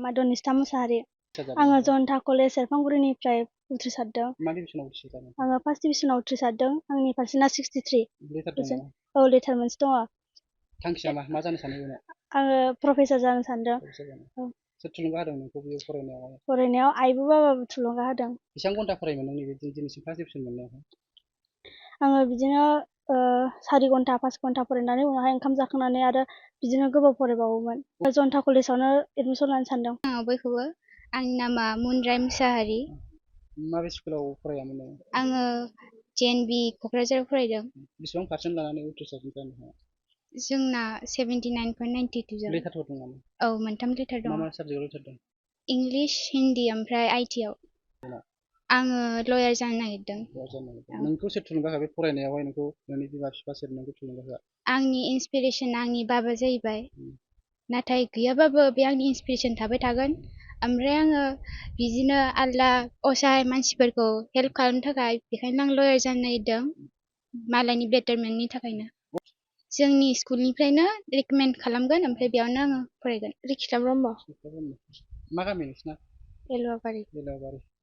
Madonista Musahari. आङो जनता college सेरफांगुरिनिफ्राय उथ्रिसारदों। मा डिभिजनाव उथ्रिसारदों? आङो फार्स्ट डिभिजनाव उथ्रिसारदों। आंनि पारसेन्टआ 63। लेटार दं नामा? औ लेटार मोनसे दङ। थांखिया मा जानो सानो उनाव? आङो प्रफेसर जानो सानदों। सोर थुलुंगा होदों नोंखौ बेयाव फरायनायाव? फरायनायाव आइबो बाबाबो थुलुंगा होदों। बेसेबां घन्टा फरायोमोन नों नैबे दिनैसिम फार्स्ट डिभिजन मोननायाव? आङो बिदिनो 4 घन्टा 5 घन्टा फरायनानै उनावहाय ओंखाम जाखांनानै आरो बिदिनो गोबाव फरायबावोमोन। जनता कलेजावनो एडमिसन लानो सानदों। बयखौबो आंनि नामा मुनराय मुसाहारि। माबे स्कुलाव फरायामोन नों? आङो JNB क'क्राझाराव फरायदों। बेसेबां पार्सेन्ट लानानै उथ्रिसारदों जानो हाया? जोंना 79.92 जों। लेटारफोर दं नामा? औ 3 लेटार दं। मा साबजेक्टआव लेटार दं? इंलिश, हिन्दी ओमफ्राय IT आव। आङो लयार जानो नागिरदों। नोंखौ सोर थुलुंगा होआ बे फरायनायावहाय नोंखौ? नोंनि बिमा बिफा सोर नोंखौ थुलुंगा होआ? आंनि इन्सपिरेसन आंनि बाबा जाहैबाय। नाथाय गैयाबाबो बे आंनि इन्सपिरेसन थाबाय थागोन। ओमफ्राय आङो बिदिनो आलदा असहाय मानसिफोरखौ हेल्प खालामनो थाखाय बेखायनो आं लयार जानो नागिरदों। मालायनि बेटारमेन्टनि थाखायनो। जोंनि स्कुलनिफ्रायनो रेकमेन्ड खालामगोन ओमफ्राय बेयावनो आङो फरायगोन। रिखिता ब्रह्म। मा गामि नोंसिना? एलुवाबारि।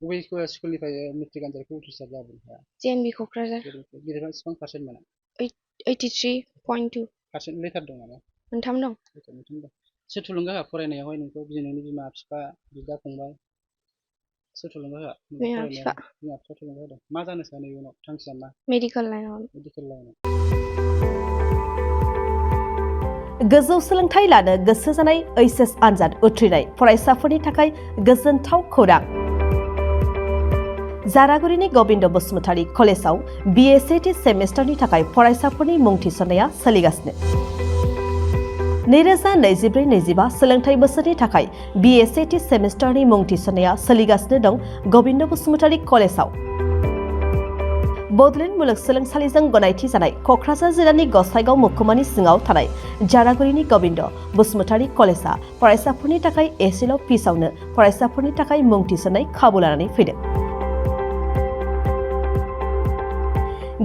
बबे स्कुलनिफ्राय मेट्रिक आनजादखौ उथ्रिसार जाबोखो? JNB क'क्राझार। बेसेबां पार्सेन्ट मोना? 83.2। पार्सेन्ट लेटार दं नामा? 3 दं। सोर थुलुंगा होआ फरायनायावहाय नोंखौ? नोंनि बिमा बिफा, बिदा फंबाय सोर थुलुंगा होआ? बिमा बिफा थुलुंगा होदों। मा जानो सानो इयुनाव? थांखिया मा? मेडिकेल लाइनाव। गोजौ सोलोंथाइ लानो गोसो जानाय HS आनजाद उथ्रिनाय फरायसाफोरनि थाखाय गोजोनथाव खौरां। जारागुरिनि गबिन्द बसुमतारी कलेजाव BA/CT सेमिस्टारनि थाखाय फरायसाफोरनि मुं थिसननाया सोलिगासिनो। 2024-25 सोलोंथाइ बोसोरनि थाखाय BA/CT सेमिस्टारनि मुं थिसननाया सोलिगासिनो दं गबिन्द बसुमतारी कलेजाव। बड'लेण्ड मुलुगसोलोंसालिजों गनायथि जानाय क'क्राझार जिल्लानि गसाइगाव महकुमानि सिङाव थानाय जारागुरिनि गबिन्द बसुमतारी कलेजा फरायसाफोरनि थाखाय एसेल' फिसआवनो फरायसाफोरनि थाखाय मुं थिसननाय खाबु लानानै फैदों।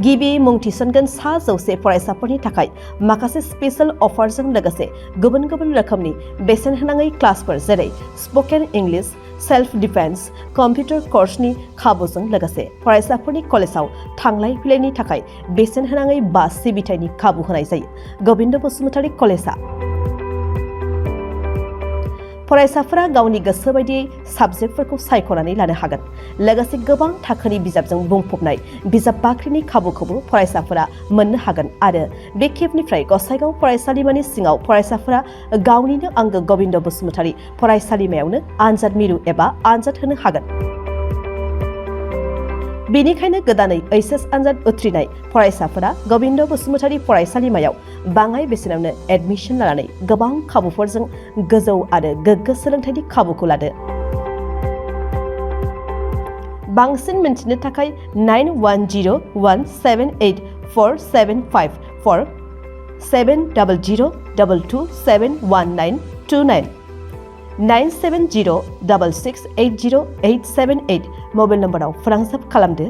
गिबि मुं थिसनगोन 100 फरायसाफोरनि थाखाय माखासे स्पेशल अफारजों लोगोसे गुबुन गुबुन रोखोमनि बेसेन होनाङै क्लासफोर जेरै spoken English, self defence, computer कर्सनि खाबुजों लोगोसे फरायसाफोरनि कलेजाव थांलाय फैलायनि थाखाय बेसेन होनाङै बास सिबिथायनि खाबु होनाय जायो। गबिन्द बसुमतारी कलेजा फरायसाफोरा गावनि गोसो बायदियै साबजेक्टफोरखौ सायख'नानै लानो हागोन। लोगोसे गोबां थाखोनि बिजाबजों बुंफबनाय बिजाब बाख्रिनि खाबुखौबो फरायसाफोरा मोननो हागोन आरो बे खेबनिफ्राय गसाइगाव फरायसालिमानि सिङाव फरायसाफोरा गावनिनो आंगो गबिन्द बसुमतारी फरायसालिमायावनो आनजाद मिरु एबा आनजाद होनो हागोन। बेनिखायनो गोदानै HS आनजाद उथ्रिनाय फरायसाफोरा गबिन्द बसुमतारी फरायसालिमायाव बाङाय बेसेनावनो एडमिसन लानानै गोबां खाबुफोरजों गोजौ आरो गोग्गो सोलोंथाइनि खाबुखौ लादो। बांसिन मिन्थिनो थाखाय 9101784754 7002271929 97066808878 मबाइल नम्बराव फोनांजाब खालामदो।